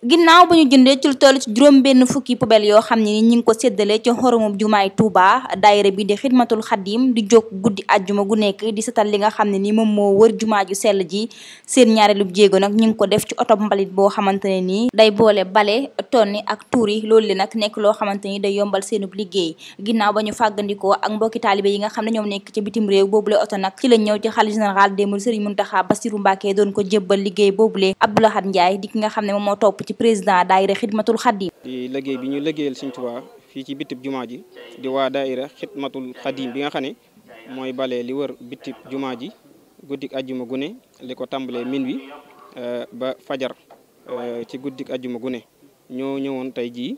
ginnaaw ba ñu jëndee ci lu toll ci juróom benn fukki poubelle yoo xam ne ni ñi ngi ko séddale ci xoromub jumaay Touba daayira bi di xidmatul xadim di jóg guddi ajjuma gu nekk di setal li nga xam ne ni moom moo wër jumaa ju sell ji seen ñaareelub jéego nag ñu ngi ko def ci oto mbalit boo xamante ne nii day boole bale tonni ak tuuri loolu li nag nekk loo xamante ni day yombal seenub liggéey ginnaaw ba ñu fàggandikoo ak mbokki taalibe yi nga xam ne ñoom nekk ci bitim réew boobule oto nag ci lañ ñëw ci xalifa général des mourides Serigne Mountakha Bassirou Mbacké doon ko jébbal liggéey boobule Abdou Lahad Ndiaye di ki nga xam ne moom moo topp ci président daayira xidmatul xadim di liggéey bi ñu liggéeyal Sëriñ Tuubaa fii ci bitib jumaa ji di waa daayira xidmatul xadim bi nga xam ne mooy bale li wër bitib jumaa ji guddik ajjuma gune li ko tàmbalee minuit ba fajar ci guddik ajjuma gune ñoo ñëwoon tey jii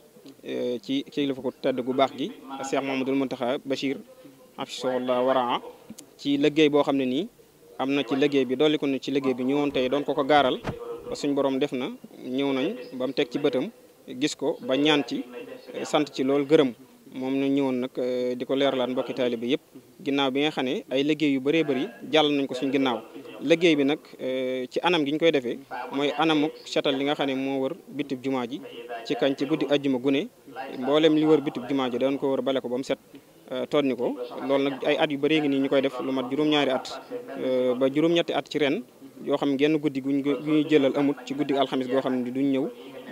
ci kilifa ko tedd gu baax gi Cheikh Mamadou Mountakha Bachir hafisahullah waraa ci liggéey boo xam ne nii am na ci liggéey bi dolli ko ne ci liggéey bi ñëwoon tey doon ko gaaral ba suñ borom def na ñëw nañ ba mu teg ci bëtam gis ko ba ñaan ci sant ci loolu gërëm moom ñu ñëwoon nag di ko leeralaat mbokki taalibe yëpp ginnaaw bi nga xam ne ay liggéey yu bëree bëri jàll nañ ko suñ ginnaaw liggéey bi nag ci anam gi ñu koy defee mooy anamuk setal li nga xam ne moo wër bitib jumaa ji ci kañ ci guddi ajjuma gune mboolem li wër bitib jumaa ji doon ko wër bale ko ba mu set tonni ko loolu nag ay at yu bëree ngi nii ñu koy def lu mat juróom-ñaari at ba juróom-ñetti at ci ren yoo xam genn guddi gu ñuy jëlal amut ci guddi alxamis goo xam ne duñ ñëw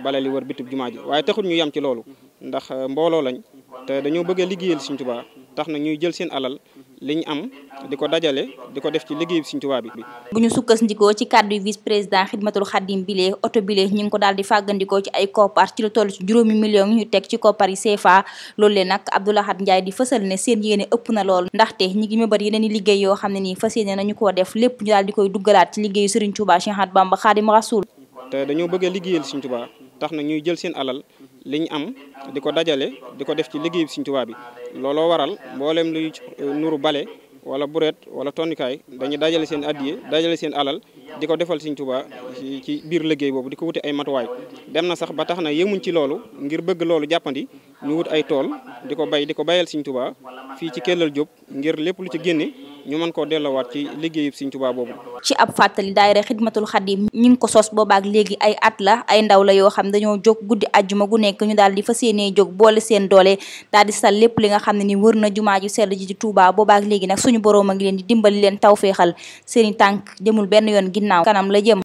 bale li wër bitib jumaa ji waaye taxul ñu yam ci loolu ndax mbooloo lañ te dañoo bëgg a liggéeyal Sëriñ Tuubaa tax na ñuy jël seen alal liñ am di ko dajale di ko def ci liggéey Sëriñ Tuubaa bi. bu ñu sukkandikoo ci kàddu vice président xidmatul xadim bile oto bile ñu ngi ko daal di fàggandikoo ci ay koppar ci lu toll ci juróomi millions ñu teg ci koppar yi CFA loolu lee nag Abdou Lahad Ndiaye di fësal ne seen yéene ëpp na lool ndaxte ñi ngi mébat yeneen i liggéey yoo xam ne nii fas yéene nañu koo def lépp ñu daal di koy duggalaat ci liggéeyu Serigne Touba Cheikh Ahmadou Bamba Khadim Rasoul. te dañoo bëgg a liggéeyal Sëriñ Tuubaa tax na ñuy jël seen alal li ñu am di ko dajale di ko def ci liggéey Sëriñ Tuubaa bi looloo waral mboolem luy nuru bale wala bureet wala tonnikaay dañuy dajale seen addiye dajale seen alal di ko defal Sëriñ Tuubaa ci biir liggéey boobu di ko wuti ay matuwaay dem na sax ba tax na yemuñ ci loolu ngir bëgg loolu jàppandi ñu wut ay tool di ko bayal Sëriñ Tuubaa fii ci Kellal Diop ngir lépp lu ci génne ñu mën koo delloowaat ci liggéeyu Sëriñ Tuubaa boobu. ci ab fàttali daayira xidmatul xadim ñi ngi ko sos boobaak léegi ay at la ay ndaw la yoo xam dañoo jóg guddi ajjuma gu nekk ñu daal di fas yéenee jóg boole seen doole daal di sal lépp li nga xam ne ni wër na jumaa ju sell ji ci Touba boobaak léegi nag suñu boroom a ngi leen di dimbali leen tawféexal seeni tànk jëmul benn yoon ginnaaw kanam la jëm.